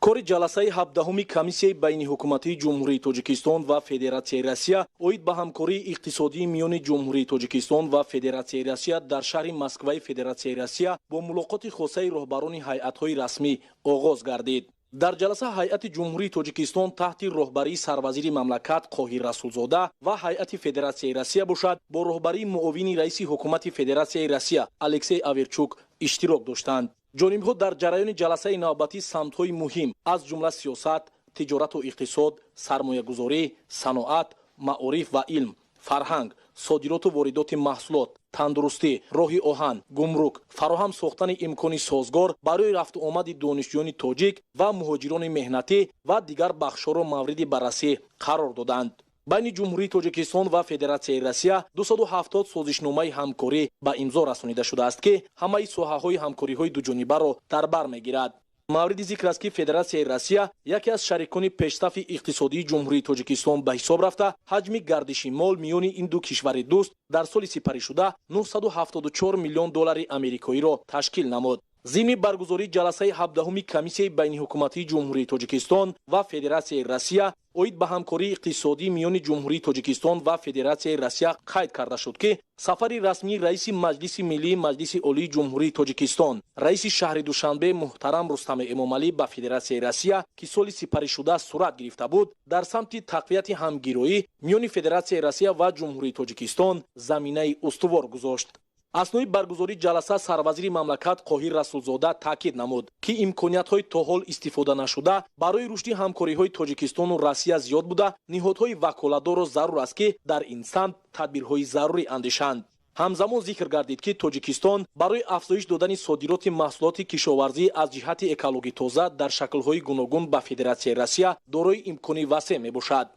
Кори ҷаласаи 17-уми Комиссияи байниҳукуматии Ҷумҳурии Тоҷикистон ва Федератсияи Россия оид ба ҳамкории иқтисодии миёни Ҷумҳурии Тоҷикистон ва Федератсияи Россия дар шаҳри Москваи Федератсияи Россия бо мулоқоти хосаи роҳбарони ҳайатҳои расмӣ оғоз гардид. Дар ҷаласа ҳайати Ҷумҳурии Тоҷикистон таҳти роҳбарии сарвазири мамлакат Қоҳир Расулзода ва ҳайати Федератсияи Россия бошад, бо роҳбарии муовини раиси ҳукумати Федератсияи Россия Алексей Аверчук иштирок доштанд. Ҷонибҳо дар ҷараёни ҷаласаи навбатӣ самтҳои муҳим, аз ҷумла сиёсат, тиҷорату иқтисод, сармоягузорӣ, саноат, маориф ва илм, фарҳанг, содироту воридоти маҳсулот, тандурустӣ, роҳи оҳан, гумрук, фароҳам сохтани имкони созгор барои рафту омади донишҷӯёни тоҷик ва муҳоҷирони меҳнатӣ ва дигар бахшҳоро мавриди баррасӣ қарор доданд. Байни Ҷумҳурии Тоҷикистон ва Федератсияи Россия 270 созишномаи ҳамкорӣ ба имзо расонида шудааст, ки ҳамаи соҳаҳои ҳамкориҳои дуҷонибаро дар бар мегирад. Мавриди зикр аст, ки Федератсияи Россия яке аз шарикони пешсафи иқтисодии Ҷумҳурии Тоҷикистон ба ҳисоб рафта, ҳаҷми гардиши мол миёни ин ду кишвари дӯст дар соли сипаришуда 974 миллион доллари америкоиро ташкил намуд. Зимни баргузории ҷаласаи 17-уми Комиссияи байниҳукуматии Ҷумҳурии Тоҷикистон ва Федератсияи Россия оид ба ҳамкории иқтисодӣ миёни Ҷумҳурии Тоҷикистон ва Федератсияи Россия қайд карда шуд, ки сафари расмии раиси Маҷлиси Миллии Маҷлиси Олии Ҷумҳурии Тоҷикистон, раиси шаҳри Душанбе муҳтарам Рустами Эмомалӣ ба Федератсияи Россия, ки соли сипаришуда сурат гирифта буд, дар самти тақвияти ҳамгироӣ миёни Федератсияи Россия ва Ҷумҳурии Тоҷикистон заминаи устувор гузошт. Аснои баргузории ҷаласа сарвазири мамлакат Қоҳир Расулзода таъкид намуд, ки имкониятҳои то ҳол истифода нашуда барои рушди ҳамкориҳои Тоҷикистону Россия зиёд буда, ниҳодҳои ваколатдорро зарур аст, ки дар ин самт тадбирҳои зарурӣ андешанд. Ҳамзамон зикр гардид, ки Тоҷикистон барои афзоиш додани содироти маҳсулоти кишоварзӣ аз ҷиҳати экологӣ тоза дар шаклҳои гуногун ба Федератсияи Россия дорои имкони васеъ мебошад.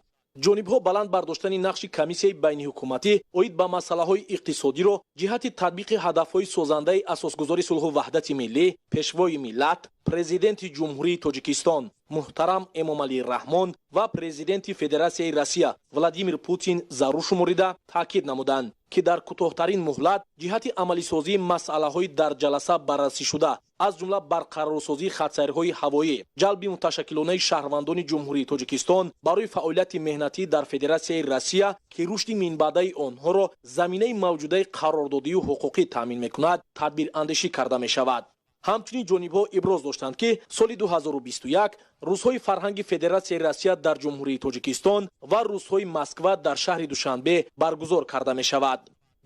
Ҷонибҳо баланд бардоштани нақши Комиссияи байниҳукуматӣ оид ба масъалаҳои иқтисодиро ҷиҳати татбиқи ҳадафҳои созандаи асосгузори сулҳу ваҳдати миллӣ, Пешвои миллат, Президенти Ҷумҳурии Тоҷикистон муҳтарам Эмомалӣ Раҳмон ва Президенти Федератсияи Россия Владимир Путин зарур шуморида, таъкид намуданд, ки дар кӯтоҳтарин муҳлат ҷиҳати амалисозии масъалаҳои дар ҷаласа баррасӣшуда, аз ҷумла барқарорсозии хатсайрҳои ҳавоӣ, ҷалби муташаккилонаи шаҳрвандони Ҷумҳурии Тоҷикистон барои фаъолияти меҳнатӣ дар Федератсияи Россия, ки рушди минбаъдаи онҳоро заминаи мавҷудаи қарордодию ҳуқуқӣ таъмин мекунад, тадбирандешӣ карда мешавад. Ҳамчунин ҷонибҳо иброз доштанд, ки соли 2021 Рӯзҳои фарҳанги Федератсияи Россия дар Ҷумҳурии Тоҷикистон ва Рӯзҳои Москва дар шаҳри Душанбе баргузор карда мешавад.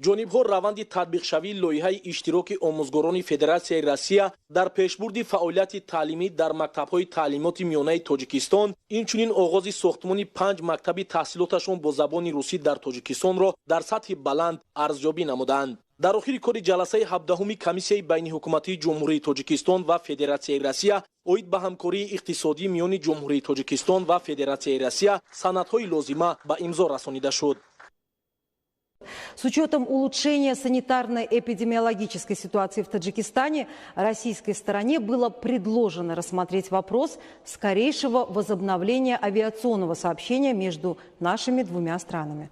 Ҷонибҳо раванди татбиқшавии лоиҳаи иштироки омӯзгорони Федератсияи Россия дар пешбурди фаъолияти таълимӣ дар мактабҳои таълимоти миёнаи Тоҷикистон, инчунин оғози сохтмони панҷ мактаби таҳсилоташон бо забони русӣ дар Тоҷикистонро дар сатҳи баланд арзёбӣ намуданд. Дар охири кори ҷаласаи 17-уми Комиссияи байниҳукуматии Ҷумҳурии Тоҷикистон ва Федератсияи Россия оид ба ҳамкории иқтисодӣ миёни Ҷумҳурии Тоҷикистон ва Федератсияи Россия санадҳои лозима ба имзо расонида шуд. С учетом улучшения санитарно-эпидемиологической ситуации в Таджикистане, российской стороне было предложено рассмотреть вопрос скорейшего возобновления авиационного сообщения между нашими двумя странами.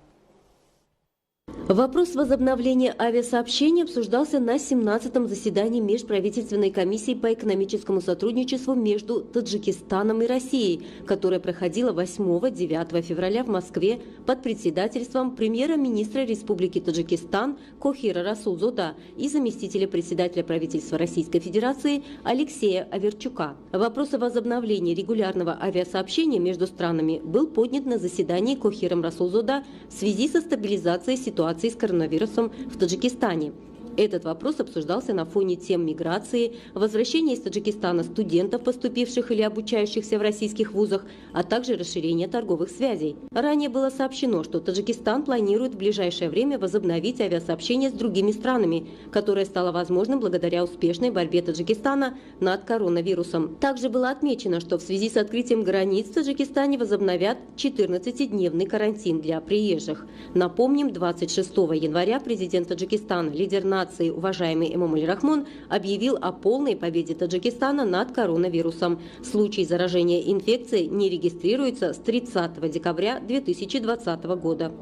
Вопрос возобновления авиасообщения обсуждался на 17-м заседании Межправительственной комиссии по экономическому сотрудничеству между Таджикистаном и Россией, которое проходило 8-9 февраля в Москве под председательством премьера-министра Республики Таджикистан Кохира Расулзода и заместителя председателя правительства Российской Федерации Алексея Аверчука. Вопрос о возобновлении регулярного авиасообщения между странами был поднят на заседании Кохиром Расулзода в связи со стабилизацией ситуации с коронавирусом в Таджикистане. Этот вопрос обсуждался на фоне тем миграции, возвращения из Таджикистана студентов, поступивших или обучающихся в российских вузах, а также расширения торговых связей. Ранее было сообщено, что Таджикистан планирует в ближайшее время возобновить авиасообщение с другими странами, которое стало возможным благодаря успешной борьбе Таджикистана над коронавирусом. Также было отмечено, что в связи с открытием границ в Таджикистане возобновят 14-дневный карантин для приезжих. Напомним, 26 января президент Таджикистана, лидер нации, уважаемый Эмомали Рахмон, объявил о полной победе Таджикистана над коронавирусом. Случаи заражения инфекцией не регистрируются с 30 декабря 2020 года.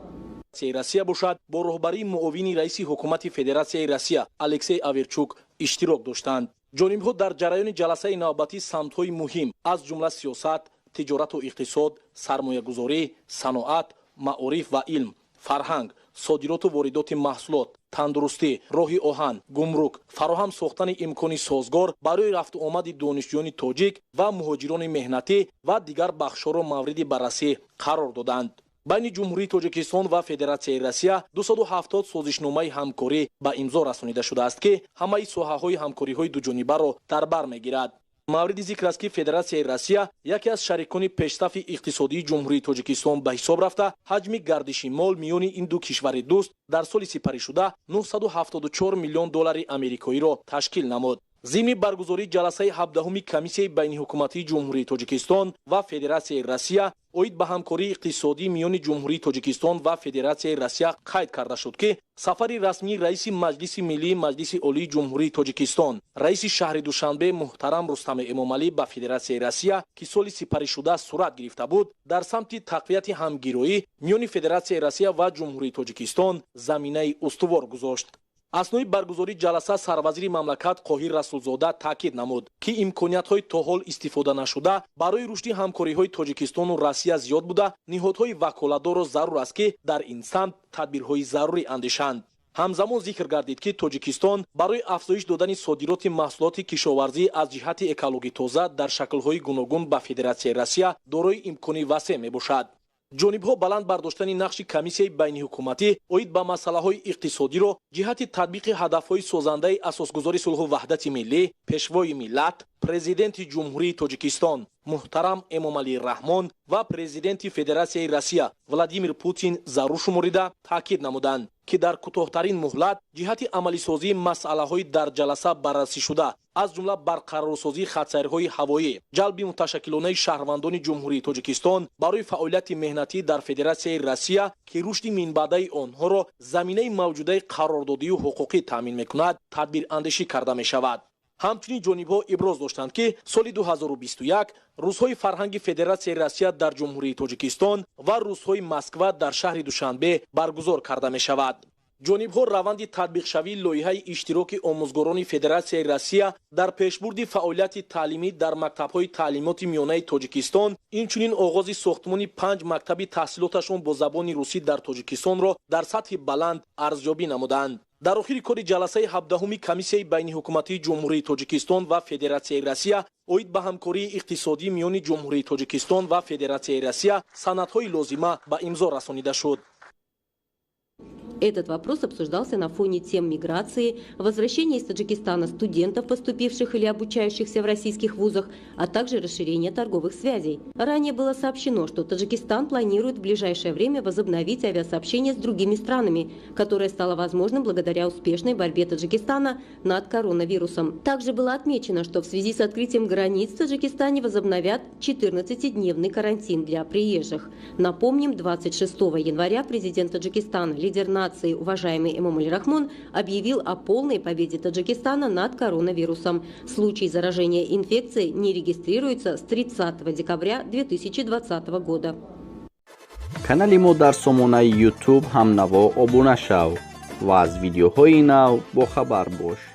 Россия бошад, бо роҳбарии муовини раиси ҳукумати Федератсияи Россия Алексей Аверчук иштирок доштанд. Ҷонибҳо дар ҷараёни ҷаласаи навбатӣ самтҳои муҳим, аз ҷумла сиёсат, тиҷорату иқтисод, сармоягузорӣ, саноат, маориф ва илм, фарҳанг, содироту воридоти маҳсулот, тандурустӣ, роҳи оҳан, гумрук, фароҳам сохтани имкони созгор барои рафту омади донишҷӯёни тоҷик ва муҳоҷирони меҳнатӣ ва дигар бахшҳоро мавриди баррасӣ қарор доданд. Байни Ҷумҳурии Тоҷикистон ва Федератсияи Россия 270 созишномаи ҳамкорӣ ба имзо расонида шудааст, ки ҳамаи соҳаҳои ҳамкориҳои дуҷонибаро дар бар мегирад. Мавриди зикр аст, ки Федератсияи Россия яке аз шарикони пешсафи иқтисодии Ҷумҳурии Тоҷикистон ба ҳисоб рафта, ҳаҷми гардиши мол миёни ин ду кишвари дӯст дар соли сипаришуда 974 миллион доллари америкоиро ташкил намуд. Зимни баргузории ҷаласаи 17-уми Комиссияи байниҳукуматии Ҷумҳурии Тоҷикистон ва Федератсияи Россия оид ба ҳамкории иқтисодӣ миёни Ҷумҳурии Тоҷикистон ва Федератсияи Россия қайд карда шуд, ки сафари расмии раиси Маҷлиси Миллии Маҷлиси Олии Ҷумҳурии Тоҷикистон, раиси шаҳри Душанбе муҳтарам Рустами Эмомалӣ ба Федератсияи Россия, ки соли сипаришуда сурат гирифта буд, дар самти тақвияти ҳамгироӣ миёни Федератсияи Россия ва Ҷумҳурии Тоҷикистон заминаи устувор гузошт. Аснои баргузории ҷаласа сарвазири мамлакат Қоҳир Расулзода таъкид намуд, ки имкониятҳои то ҳол истифода нашуда барои рушди ҳамкориҳои Тоҷикистону Россия зиёд буда, ниҳодҳои ваколатдорро зарур аст, ки дар ин самт тадбирҳои зарурӣ андешанд. Ҳамзамон зикр гардид, ки Тоҷикистон барои афзоиш додани содироти маҳсулоти кишоварзӣ аз ҷиҳати экологӣ тоза дар шаклҳои гуногун ба Федератсияи Россия дорои имкони васеъ мебошад. Ҷонибҳо баланд бардоштани нақши Комиссияи байниҳукуматӣ оид ба масъалаҳои иқтисодиро ҷиҳати татбиқи ҳадафҳои созандаи асосгузори сулҳу ваҳдати миллӣ, Пешвои миллат, Президенти Ҷумҳурии Тоҷикистон муҳтарам Эмомалӣ Раҳмон ва Президенти Федератсияи Россия Владимир Путин зарур шуморида, таъкид намуданд, ки дар кӯтоҳтарин муҳлат ҷиҳати амалисозии масъалаҳои дар ҷаласа баррасӣшуда, аз ҷумла барқарорсозии хатсайрҳои ҳавоӣ, ҷалби муташаккилонаи шаҳрвандони Ҷумҳурии Тоҷикистон барои фаъолияти меҳнатӣ дар Федератсияи Россия, ки рушди минбаъдаи онҳоро заминаи мавҷудаи қарордодию ҳуқуқӣ таъмин мекунад, тадбирандешӣ карда мешавад. Ҳамчунин ҷонибҳо иброз доштанд, ки соли 2021 Рӯзҳои фарҳанги Федератсияи Россия дар Ҷумҳурии Тоҷикистон ва Рӯзҳои Москва дар шаҳри Душанбе баргузор карда мешавад. Ҷонибҳо раванди татбиқшавии лоиҳаи иштироки омӯзгорони Федератсияи Россия дар пешбурди фаъолияти таълимӣ дар мактабҳои таълимоти миёнаи Тоҷикистон, инчунин оғози сохтмони панҷ мактаби таҳсилоташон бо забони русӣ дар Тоҷикистонро дар сатҳи баланд арзёбӣ намуданд. Дар охири кори ҷаласаи 17-уми Комиссияи байниҳукуматии Ҷумҳурии Тоҷикистон ва Федератсияи Россия оид ба ҳамкории иқтисодӣ миёни Ҷумҳурии Тоҷикистон ва Федератсияи Россия санадҳои лозима ба имзо расонида шуд. Этот вопрос обсуждался на фоне тем миграции, возвращения из Таджикистана студентов, поступивших или обучающихся в российских вузах, а также расширения торговых связей. Ранее было сообщено, что Таджикистан планирует в ближайшее время возобновить авиасообщение с другими странами, которое стало возможным благодаря успешной борьбе Таджикистана над коронавирусом. Также было отмечено, что в связи с открытием границ в Таджикистане возобновят 14-дневный карантин для приезжих. Напомним, 26 января президент Таджикистана, лидер нации, уважаемый Эмомали Рахмон, объявил о полной победе Таджикистана над коронавирусом. Случаи заражения инфекцией не регистрируются с 30 декабря 2020 года. Канали мо дар сомонаи YouTube ҳамнаво обуна шав ва аз видеоҳои нав бохабар бош.